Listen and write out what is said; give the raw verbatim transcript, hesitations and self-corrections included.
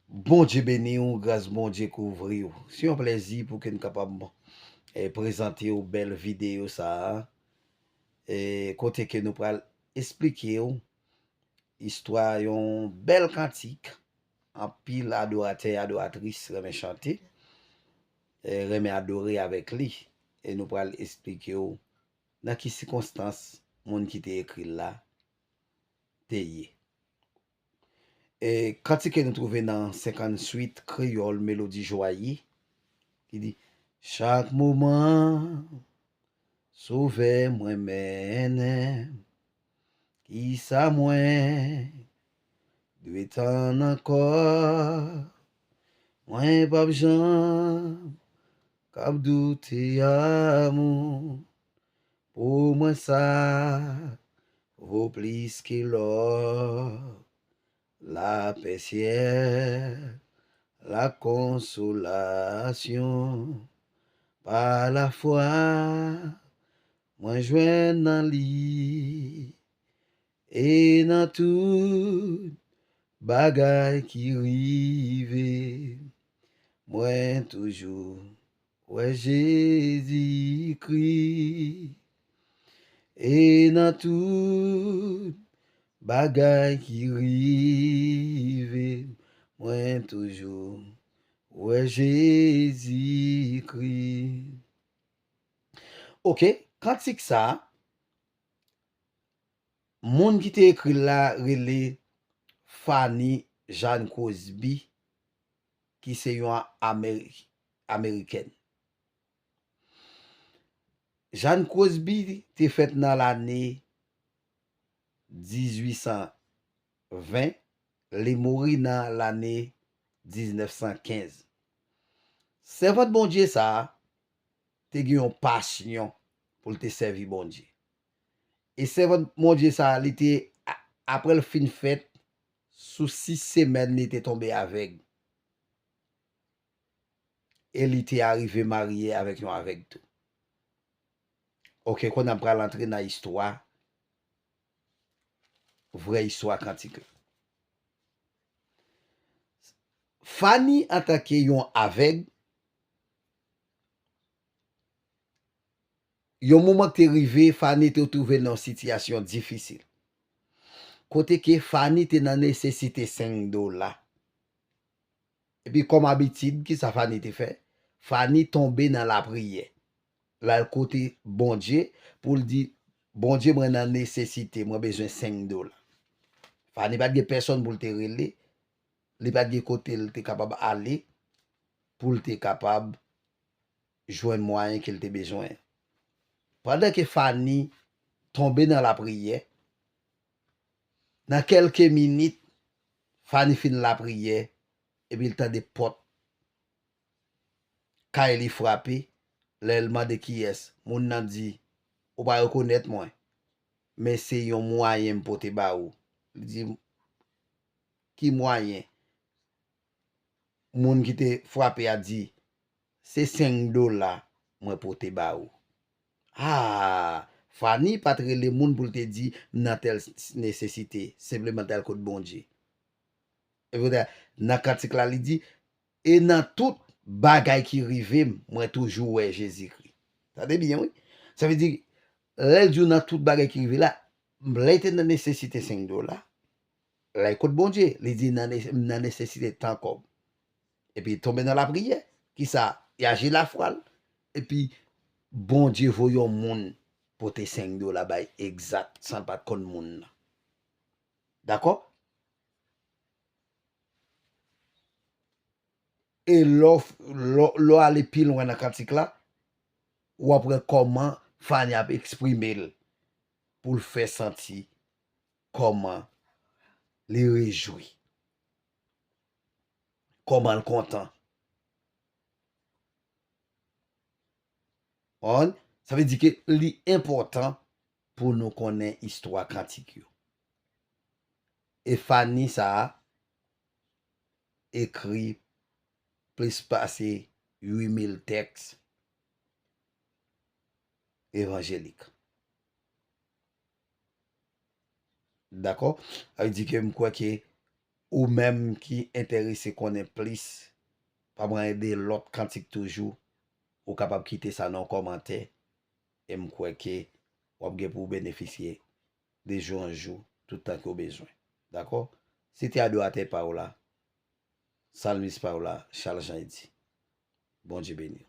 Bondye beni w, gras Bondye kouvri w. Se yon plèzi pou ke n kapab eh, prezante w bèl videyo sa a, eh, kote ke nou pral esplike w istwa yon bèl kantik. Anpil adoratè e adoratris renmen chante, eh, renmen adore avèk li. E nou pral esplike w nan ki sikonstans moun ki te ekri l la te ye. E kantik ke nou twouve nan senkantuit, Kreyòl, Melodi Jwayi, ki di, chak moman, Sovè mwen mennen m, kisa mwen dwe tann ankò? Mwen p ap janm kab doute amou. Pou mwen sa vo plis ke lò. Lapè syèl, lakonsolasyon, pa lafwa, mwen jwenn nan li. E nan tout bagay ki rive, mwen toujou wè Jezikri. E nan tout bagay ki rive, mwen toujou wè Jezikri. Ok, kantik sa a, moun ki te ekri l la rele Fanny Jane Crosby, ki se yon Ameri-, Amerikèn. Jane Crosby te fèt nan lane dizuit san ven, li mouri nan lane diznèf san kenz. Sèvant Bondye sa a te gen yon pasyon pou l te sèvi Bondye. E sèvant Bondye sa a, li te, a-, apre l fin fèt, sou sis semèn, li te tonbe avèg. E li te arive marye avèk yon avèg tou. Ok, kounye a m pral antre nan istwa, vrè istwa kantik la. Fanny, antanke yon avèg, yon moman k te rive, Fanny te twouve l nan yon sitiyasyon difisil. Kote ke Fanny te nan nesesite senk dola. Epi kòm abitid, kisa Fanny te fè? Fanny tonbe nan lapriyè. L al kote Bondye pou l di, Bondye, mwen nan nesesite, mwen bezwen senk dola. Fanny pa t gen pèsonn pou l te rele, li pa t gen kote l te kapab ale pou l te kapab jwenn mwayen ke l te bezwen. Pandan ke Fanny tonbe nan lapriyè, nan kèlke minit, Fanny fin lapriyè, epi l tande pòt kay li frape. Lè l mande kiyès, moun nan di, ou pa rekonèt mwen, men se yon mwayen m pote ba ou. Li di, ki mwayen? Moun ki te frape a di, se senk dola mwen pote ba ou. Ah, Fanny pa t rele moun pou l te di m nan tèl s-, nesesite, senpleman l t al kot Bondye. E poutèt nan kantik la, li di, e nan tout bagay ki rive m, mwen toujou wè Jezikri. Tande byen, wi. Sa vle di, lè l di w nan tout bagay ki rive la, lè l te nan nesesite senk dola, lè l kot Bondye, li di nan ne-, nan nesesite tan kòb. Epi tonbe nan lapriyè. Kisa? Li aji lafwa l. Epi Bondye voye yon moun pote senk dola bay egzat, san l pa t konn moun nan. Dakò? E lè w, lè w, lè w ale pi lwen nan kantik la, w ap wè kòman Fanny ap eksprime l pou l fè santi kòman li rejwi, kòman l kontan. Konprann? Sa vle di ke li enpòtan pou nou konnen istwa kantik yo. E Fanny sa a ekri plis pase uit mil tèks evanjelik. Dakò? Sa vle di ke m kwè ke Ou menm ki enterese konnen plis, pa pran de lòt kantik toujou, ou kapab kite sa nan yon kòmantè, e m kwè ke w ap gen pou w benefisye de jou an jou, tout tan ke w bezwen. Dakò? Se te adoratè pa w la, salmis pa w la, Charles Jean Eddy. Bondye beni w.